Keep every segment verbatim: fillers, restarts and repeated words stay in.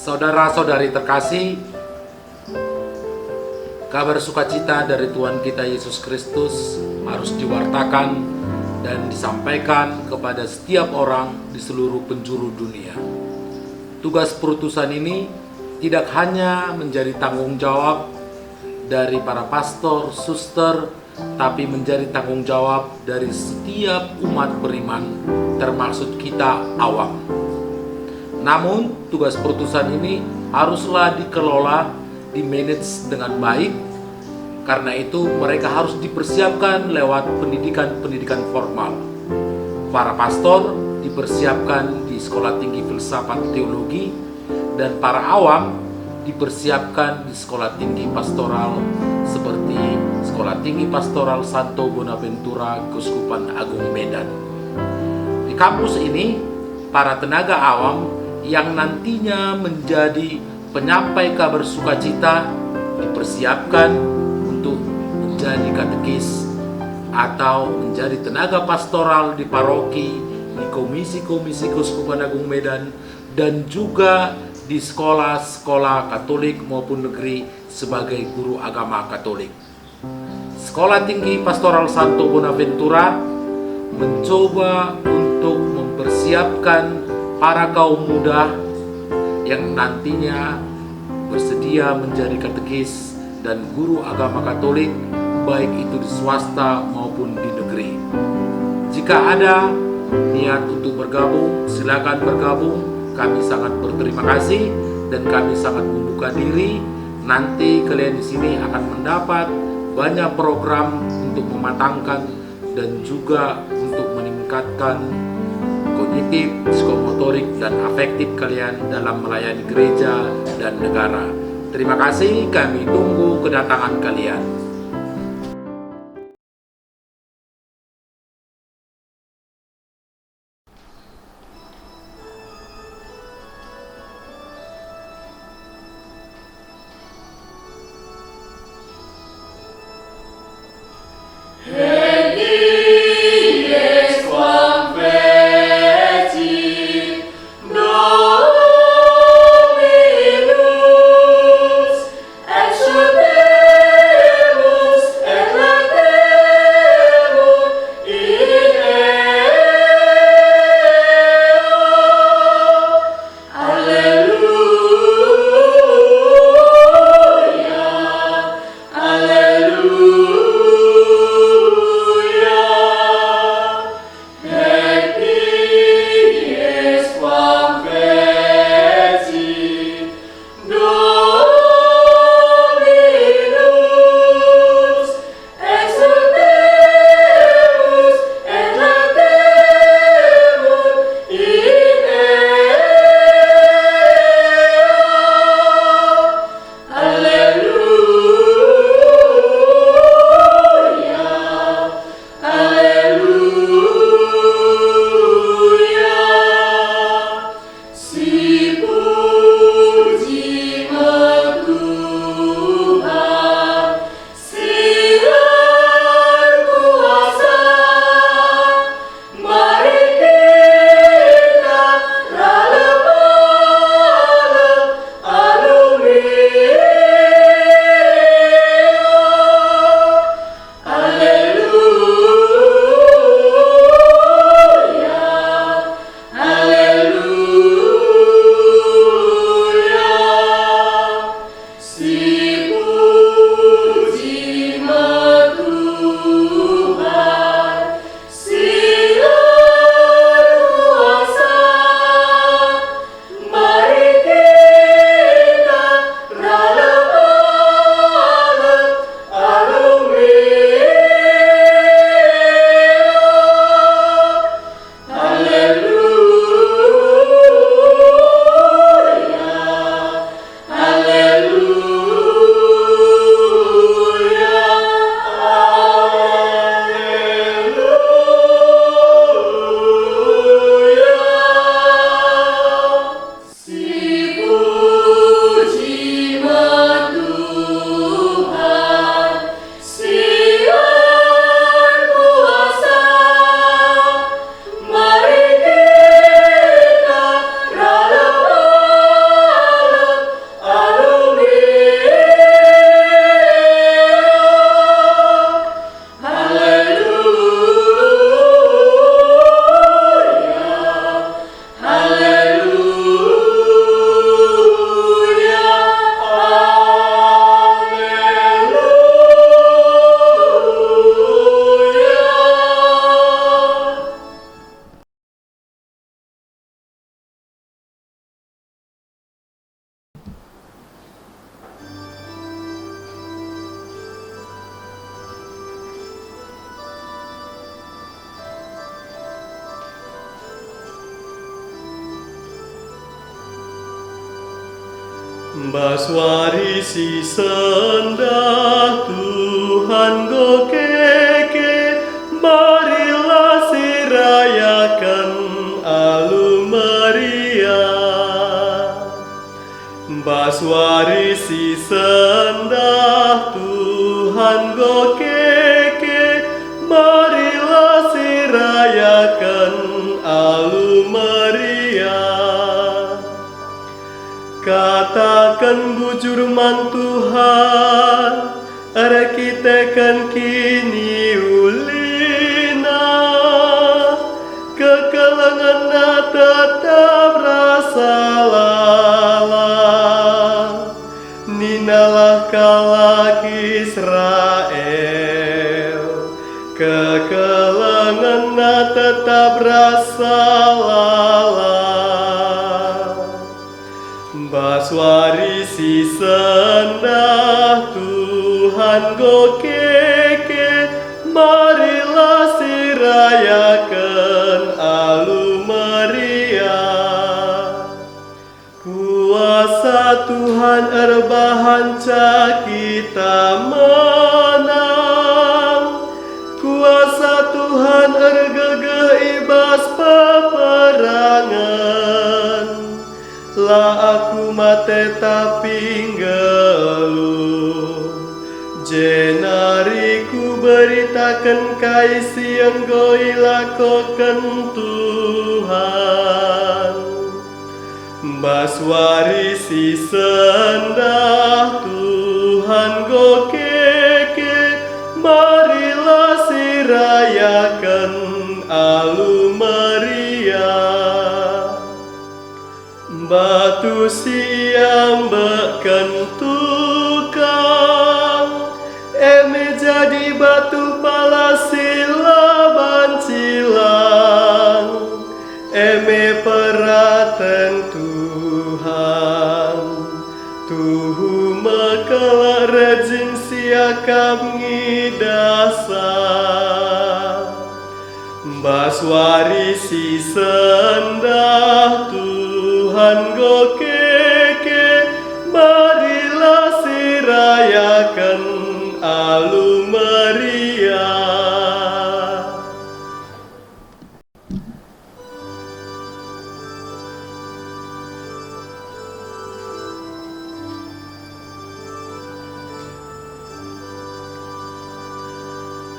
Saudara-saudari terkasih, kabar sukacita dari Tuhan kita Yesus Kristus harus diwartakan dan disampaikan kepada setiap orang di seluruh penjuru dunia. Tugas perutusan ini tidak hanya menjadi tanggung jawab dari para pastor, suster, tapi menjadi tanggung jawab dari setiap umat beriman, termasuk kita awam. Namun, tugas perutusan ini haruslah dikelola, di-manage dengan baik. Karena itu, mereka harus dipersiapkan lewat pendidikan-pendidikan formal. Para pastor dipersiapkan di Sekolah Tinggi Filsafat Teologi, dan para awam dipersiapkan di Sekolah Tinggi Pastoral, seperti Sekolah Tinggi Pastoral Santo Bonaventura, Keuskupan Agung Medan. Di kampus ini, para tenaga awam yang nantinya menjadi penyampai kabar sukacita dipersiapkan untuk menjadi katekis atau menjadi tenaga pastoral di paroki, di komisi-komisi Keuskupan Agung Medan, dan juga di sekolah-sekolah Katolik maupun negeri sebagai guru agama Katolik. Sekolah Tinggi Pastoral Santo Bonaventura mencoba untuk mempersiapkan para kaum muda yang nantinya bersedia menjadi katekis dan guru agama Katolik, baik itu di swasta maupun di negeri. Jika ada niat untuk bergabung, silakan bergabung. Kami sangat berterima kasih dan kami sangat membuka diri. Nanti kalian di sini akan mendapat banyak program untuk mematangkan dan juga untuk meningkatkan kognitif, psikomotorik, dan afektif kalian dalam melayani gereja dan negara. Terima kasih, kami tunggu kedatangan kalian. Bas wari si sendah Tuhan enggo keke, marilah sirayaken alu meriah. Bas wari si sendah Tuhan enggo keke, marilah sirayaken alu meriah. Kataken bujur man Tuhan, erkiteken kiniulina, kekelengenNa tetap rasa lalap. Ninalah kalak Israel, kekelengenNa tetap rasa lalap. Bas wari si sendah Tuhan enggo keke, marilah sirayaken alu meriah. Kuasa Tuhan erbahanca kita menang, kuasa Tuhan ergegeh i bas peperangen. La aku mate tapi nggeluh, jenari kuberitaken kai si enggo ilakoken Tuhan. Bas wari si sendah Tuhan enggo keke, marilah sirayaken alu meriah. Batu si iambekken tukang, e me jadi batu pala si la banci lang, e me peraten Tuhan. Tuhu me kalak rajin si akap ngidahsa. Bas wari si sendah Tuhan enggo keke, marilah sirayaken alu meriah.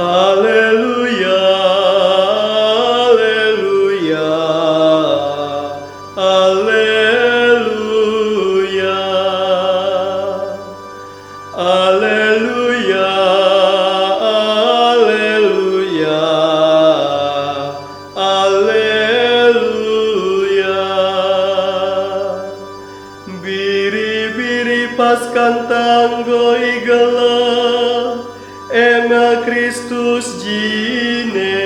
Aleluya, aleluya, aleluya. Aleluya, aleluya, aleluya. Biri-biri Paskanta enggo igeleh, e me Kristus jine,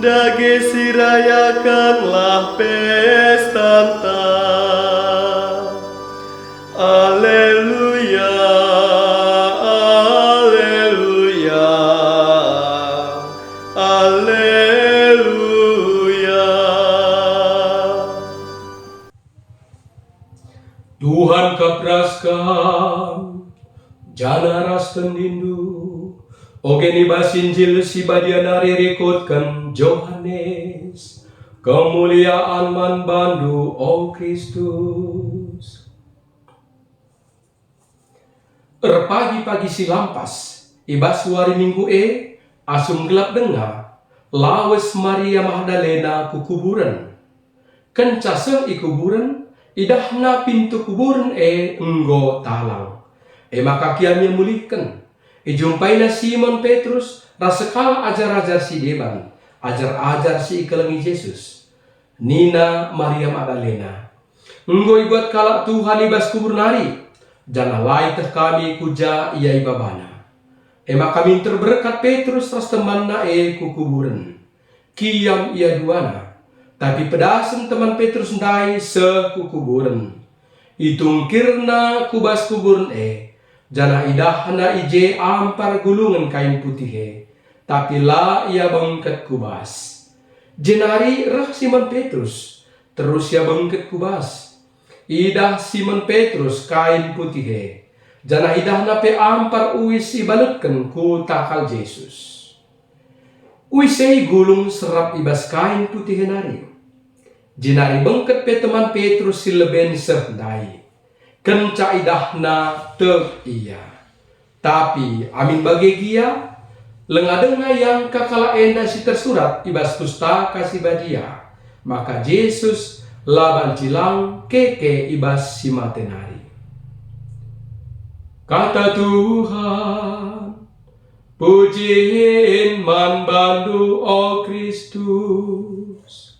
dage sirayakenlah pestanta. Aleluya, aleluya, aleluya. Tuhan kap ras kam, janah ras tendindu. Oge i bas Injil si Badia nari rikutken Johanes. Kemuliaan man bandu, o Kristus. Erpagi-pagi si lampas, i bas wari Minggu e, asum gelap denga, lawes Maria Magdalena ku kuburen. Kenca seh i kuburen, idahna pintu kuburen e enggo talang. E maka kiam ia mulihken. Ijumpaina Simon Petrus ras sekalak ajar-ajar si deban, ajar-ajar si ikelengi Jesus. Nina Maria Magdalena, "Enggo ibuat kalak Tuhan i bas kubur nari, janah la ieteh kami ku ja ia ibabana." E maka minter berkat Petrus ras temanna e ku kuburen. Kiam ia duana, tapi pedasen teman Petrus ndai seh ku kuburen. Itungkirna ku bas kuburen e, janah idahna i je ampar gulungen kain putih e, tapi la ia bengket ku bas. Jenari reh Simon Petrus, terus ia bengket ku bas. Idah Simon Petrus kain putih e, janah idahna pe ampar uis ibalutken ku takal Jesus. Uis e igulung serap i bas kain putih e nari. Jenari bengket pe teman Petrus si leben seh ndai. Kenca idahna, tek ia. Tapi amin bage gia, langa denga iangka kalak enda si tersurat i bas Pustaka Si Badia, maka Jesus la banci lang keke i bas si mate nari. Kata Tuhan. Pujin man bandu, o Kristus.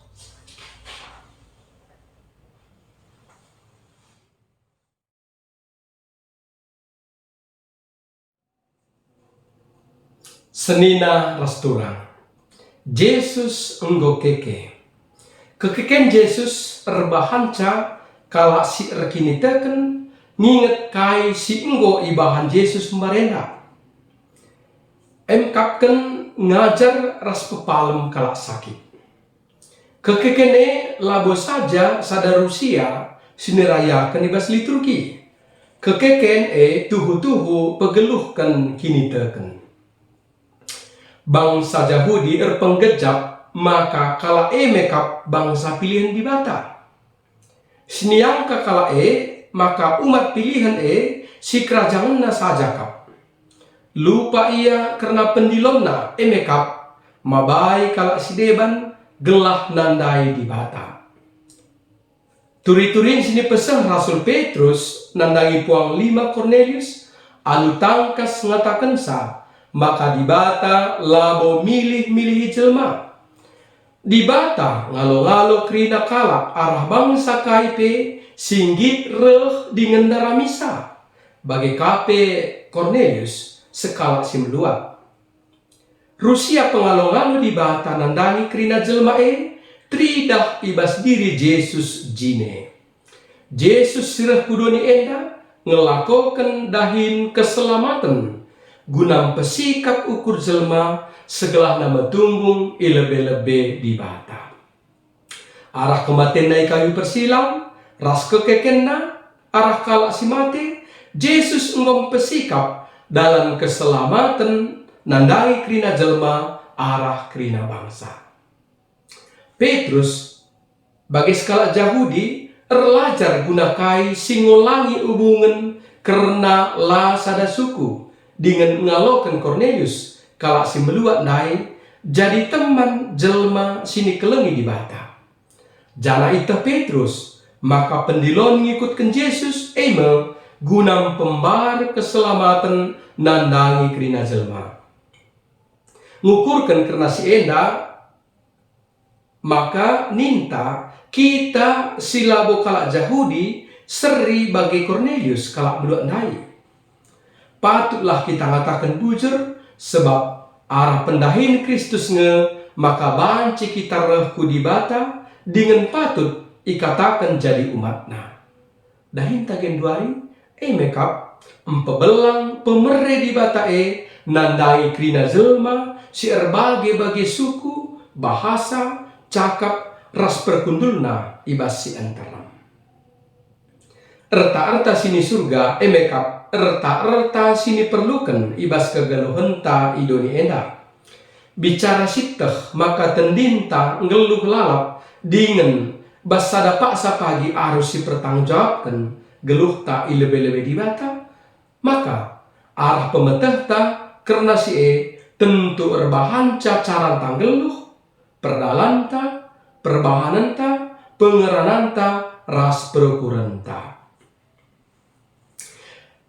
Senina ras turang, Jesus enggo keke. Kekeken Jesus erbahanca kalak si erkiniteken nginget kai si enggo ibahan Jesus mbarenda. Emkapken ngajar ras pepalem kalak sakit. Kekeken e labo saja sada rusia si nirayaken i bas liturgi. Kekeken e tuhu-tuhu pegeluhken kiniteken. Bangsa Jahudi erpenggejap maka kalak e me kap bangsa pilihen Dibata. Si niangka kalak e maka umat pilihen e sikerajangenna saja kap. Lupa ia kerna pendilonna e me kap, mabai kalak si deban gelah nandai Dibata. Turi-turin si nipeseh Rasul Petrus nandangi puang lima Kornelius alu tangkas ngatakensa maka Dibata labo milih-milihi jelma. Dibata ngalo-ngalo kerina kalak arah bangsa kai pe si nggit reh dingen ndaramisa, bage ka pe Kornelius, sekalak si meluat. Rusia pengalo-ngalo Dibata nandangi kerina jelma e teridah i bas diri Jesus jine. Jesus si reh ku doni enda ngelakoken dahin keselamaten guna mpesikap ukur jelma segelahna metumbung i lebe-lebe Dibata. Arah kematenna i kayu persilang, ras kekekenna arah kalak si mate, Jesus enggo mpesikap dalan keselamaten nandangi kerina jelma arah kerina bangsa. Petrus, bage sekalak Jahudi, erlajar guna kai si ngolangi ubungen kerna la sada suku, dingen ngaloken Kornelius, kalak si meluat ndai, jadi teman jelma si nikelengi Dibata. Janah ieteh Petrus maka pendilon ngikutken Jesus e me guna mpembar keselamaten nandangi kerina jelma. Ngukurken kerna si enda, maka ninta kita si labo kalak Jahudi seri bage Kornelius kalak meluat ndai. Patutlah kita ngataken bujur, sebab arah pendahin Kristus nge maka banci kita reh ku Dibata dingen patut ikataken jadi umatNa. Dahinta genduari, e me kap, mpebelang pemere Dibata e nandangi kerina jelma si erbage-bage suku, bahasa, cakap, ras perkundulna i bas si nterem. Erta-erta si ni Surga e me kap erta-erta si niperluken i bas kegeluhenta i doni enda. Bicara sieteh maka tendinta nggeluh lalap dingen bas sada paksa pagi arus sipertanggung jawabken geluhta i lebe-lebe Dibata, maka arah pemetehta kerna si e tentu erbahanca caranta nggeluh, perdalanta, perbahanenta, pengerananta, ras perukurenta.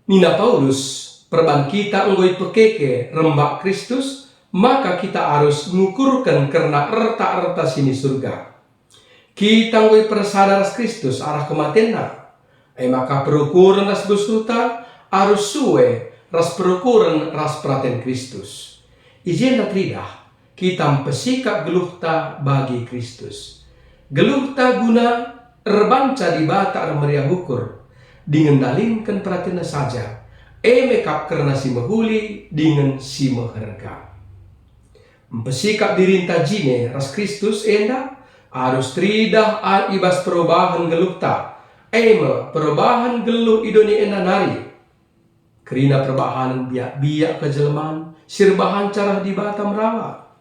Nina Paulus, perban kita enggo ipekeke rembak Kristus, maka kita arus ngukurken kerna erta-erta si ni Surga. Kita enggo ipersada ras Kristus arah kematenNa, e maka perukuren ras besuhta arus sue ras perukuren ras peraten Kristus. I jenda teridah kita mpesikap geluhta bagi Kristus. Geluhta guna erbanca Dibata ermeriah ukur, dingen ndalinken peratenNa saja, e me kap kerna si mehuli dingen si meherga. Mpesikap dirinta jine ras Kristus enda arus teridah a-, i bas perubahen geluhta, e me perbahan geluh i doni enda nari. Kerina perbahanen biak-biak kejelman si erbahanca reh Dibata merawa,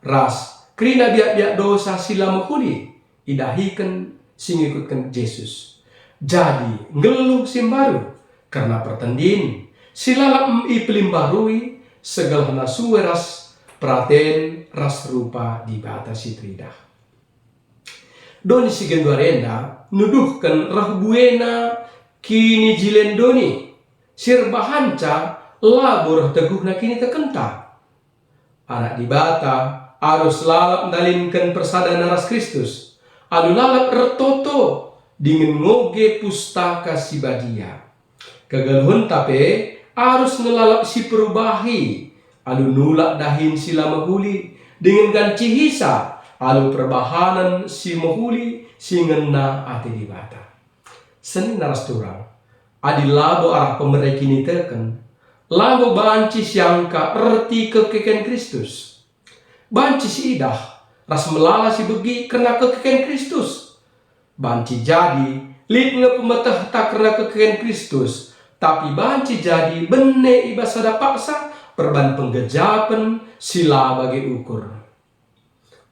ras kerina biak-biak dosa si la mehuli idahiken si ngikutken Jesus. Jadi, nggeluh si mbaru kerna pertendin si lalap ipeli mbarui, segelahna sue ras peraten ras rupa Dibata si teridah. Doni si genduari enda nuduhken reh buena kinijilen doni si erbahanca labo reh teguhna kinitekenta. Anak Dibata arus lalap ndalinken persadana ras Kristus, alu lalap ertoto dingen ngoge Pustaka Si Badia. Kegeluhenta pe arus nge lalap si perubahi alu nulak dahin si la mehuli, dingen gancihisa alu perbahanen si mehuli si ngena ate Dibata. Senina ras turang, adi labo arah pemere kiniteken, labo banci siangka erti kekeken Kristus. Banci siidah ras melala si begi kerna kekeken Kristus. Banci jadi lit nge pemetehta kerna kekeken Kristus, tapi banci jadi bene i bas sada paksa perban penggejapen si la bage ukur.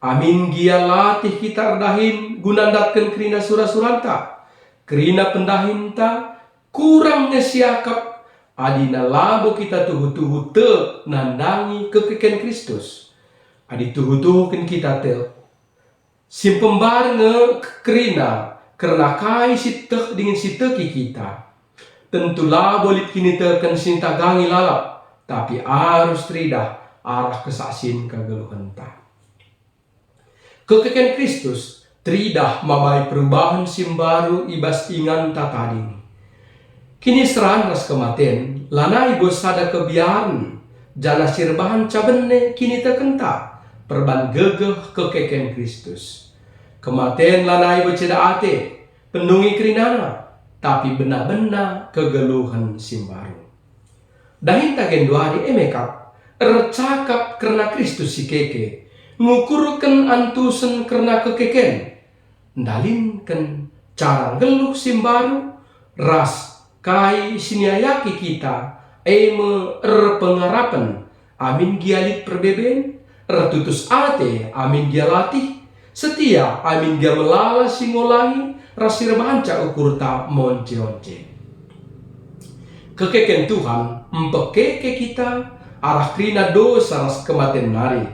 Amin gia latih kita erdahin guna ndatken kerina sura-suranta, kerina pendahinta, kurang nge siakap adina labo kita tuhu-tuhu tek nandangi kekeken Kristus. Adi tuhu-tuhu kin kita tek, si mpembar nge kerina kerna kai si teh dingen si teki kita. Tentu labo lit kiniteken si ntagangi lalap, tapi arus teridah arah kesaksin kegeluhenta. Kekeken Kristus teridah mabai perubahen si mbaru i bas inganta tading. Kiniseran ras kematen lanai bo sada kebiaren, janah si erbahanca bene kinitekenta perban gegeh kekeken Kristus. Kematen lanai bo ceda ate, pendungi kerinana, tapi bena-bena kegeluhen si mbaru. Dahinta genduari e me kap, ercakap kerna Kristus si keke, ngukurken antusen kerna kekeken, ndalinken cara nggeluh si mbaru, ras kai si niayaki kita, e me erpengarapen, amin gia lit perbeben, ertutus ate, amin gia latih, setia, amin gia melala si ngolangi ras si erbahanca ukurta monce-once. Kekeken Tuhan mpekeke kita arah kerina dosa ras kematen nari,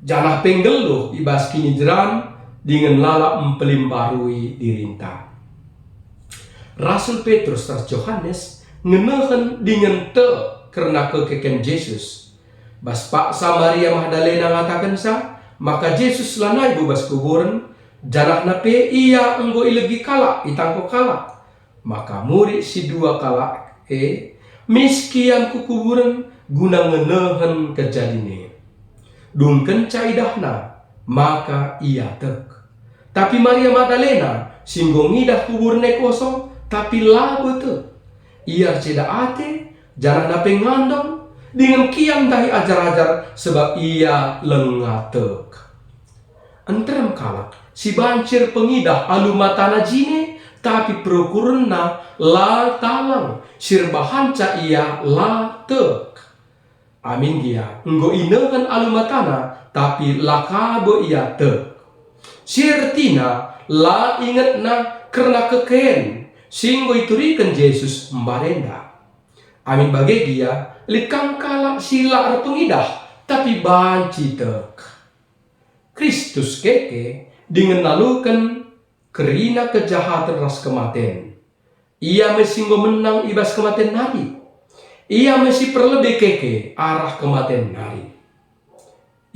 janah pe nggeluh i bas kinijeran dingen lalap mpelimbarui dirinta. Rasul Petrus ras Johanes ngenehen dingen tek kerna kekeken Jesus. Bas paksa Maria Magdalena ngatakenca maka Jesus lanai bo bas kuburen, janahna pe ia enggo ilegi kalak i tangko kalak. Maka murid si dua kalak e mis kiam ku kuburen guna ngenehen kejadin e. Dungkenca idahna, maka ia tek. Tapi Maria Magdalena, si enggo ngidah kuburen e kosong, tapi labo tek. Ia erceda ate, janahna pe ngandong, dingen kiam ndahi ajar-ajar, sebab ia langa tek. Nterem kalak si banci erpengidah alu matana jine, tapi perukurenna la talang, si erbahanca ia la tek. Amin gia enggo inehen alu matana, tapi la ka bo ia tek. Si ertina la ingetna kerna keken si enggo ituriken Jesus mbarenda. Amin bage gia, lit kang kalak si la erpengidah, tapi banci tek. Kristus keke dingen naluken kerina kejahaten ras kematen. Ia me si enggo menang i bas kematen nari. Ia me si perlebe keke arah kematen nari.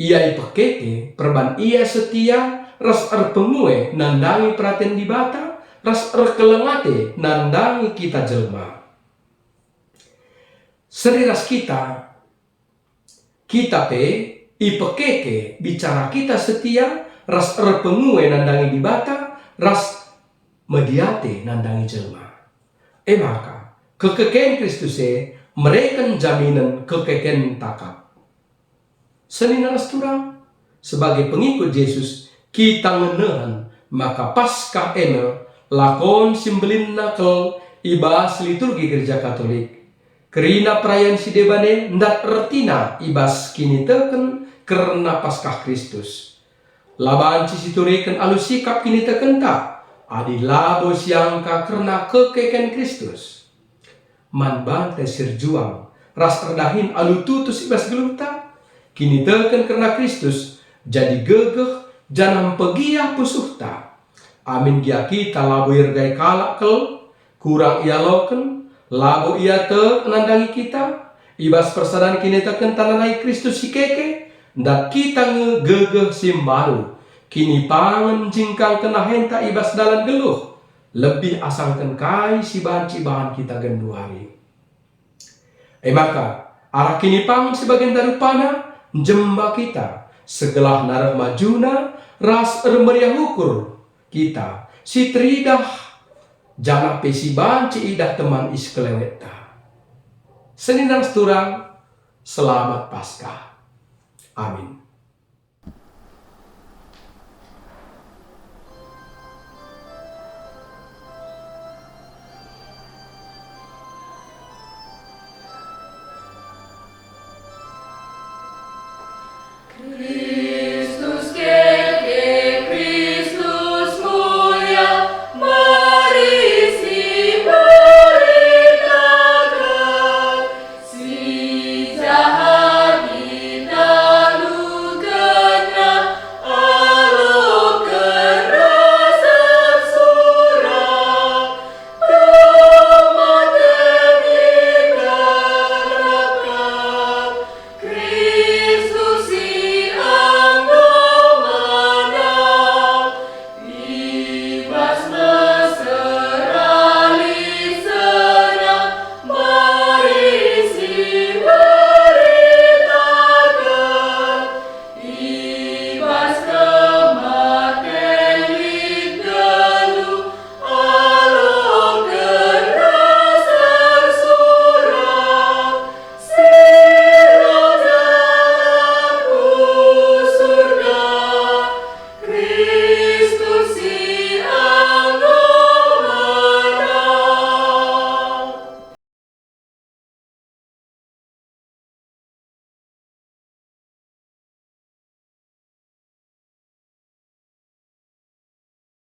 Ia ipekeke perban ia setia ras erpengue nandangi peraten Dibata ras erkeleng ate nandangi kita jelma. Seri ras kita, kita pe ipekeke bicara kita setia ras erpengue nandangi Dibata ras mediate nandangi jelma. E maka, kekeken Kristus e mereken jaminen kekeken takap. Senina ras turang, sebagai pengikut Jesus, kita ngenehen maka Paskah e me Lakon si mbelinna kal i bas liturgi Gereja Katolik. Kerina perayan si deban e ndat ertina i bas kiniteken kerna Paskah Kristus. La banci situreken alu sikap kinitekenta adi labo siangka kerna kekeken Kristus. Man banta si erjuang ras erdahin alu tutus i bas geluhta, kiniteken kerna Kristus jadi gegeh janah mpegiah pusuhta. Amin gia kita labo iergai kalak kal, kurang ialoken, labo ia tek nandangi kita, i bas persadan kinitekenta nandangi Kristus si keke, ndat kita nge gegeh si mbaru, kinipangen njingkangken nahenta i bas dalan geluh, lebih asangken kai si banci ibahan kita genduari. E maka, arah kinipangen si bagenda rupana, njemba kita, segelah nareh majuna ras ermeriah ukur kita, si teridah, janah pe si banci idah teman i sekelewetta. Senina ras turang, selamat Paskah. Amin.